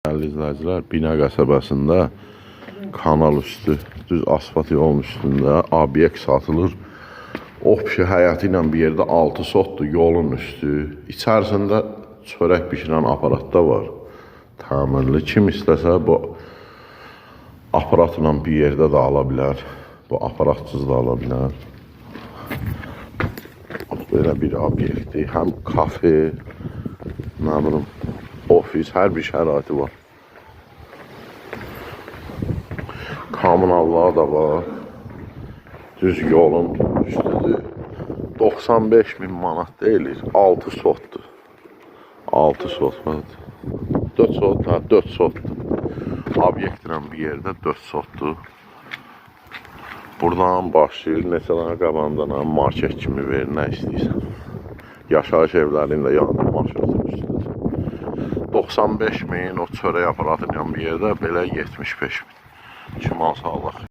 Dəyərli izləyicilər, Binə qəsəbəsində kanal üstü, düz asfalt yolun üstündə obyekt satılır. Opşi həyəti ilə bir yerdə 6 sotdur yolun üstü. İçərisində çörək bişirən aparat da var. Təmirli. Kim istəsə bu aparatla bir yerdə də ala bilər. Bu aparatsız da ala bilər. Belə bir obyektdir. Həm kafe, nə bilim, ofis, hər bir şəraiti var. Kommunallığa da var. Düz yolun üstüdür. 95 min manat deyilir. 6 sotdur. 6 sot. 4 sot, hə, 4 sotdur. Obyektlə bir yerdə 4 sotdur. Buradan başlayır, neçə dənə qabağından market kimi ver, nə istəyirsən. Yaşayış evlərinin də yanında marşrutun üstüdür. 95 min o çörək aparatı ilə bir yerdə belə 75 min. Kim alsa Allah.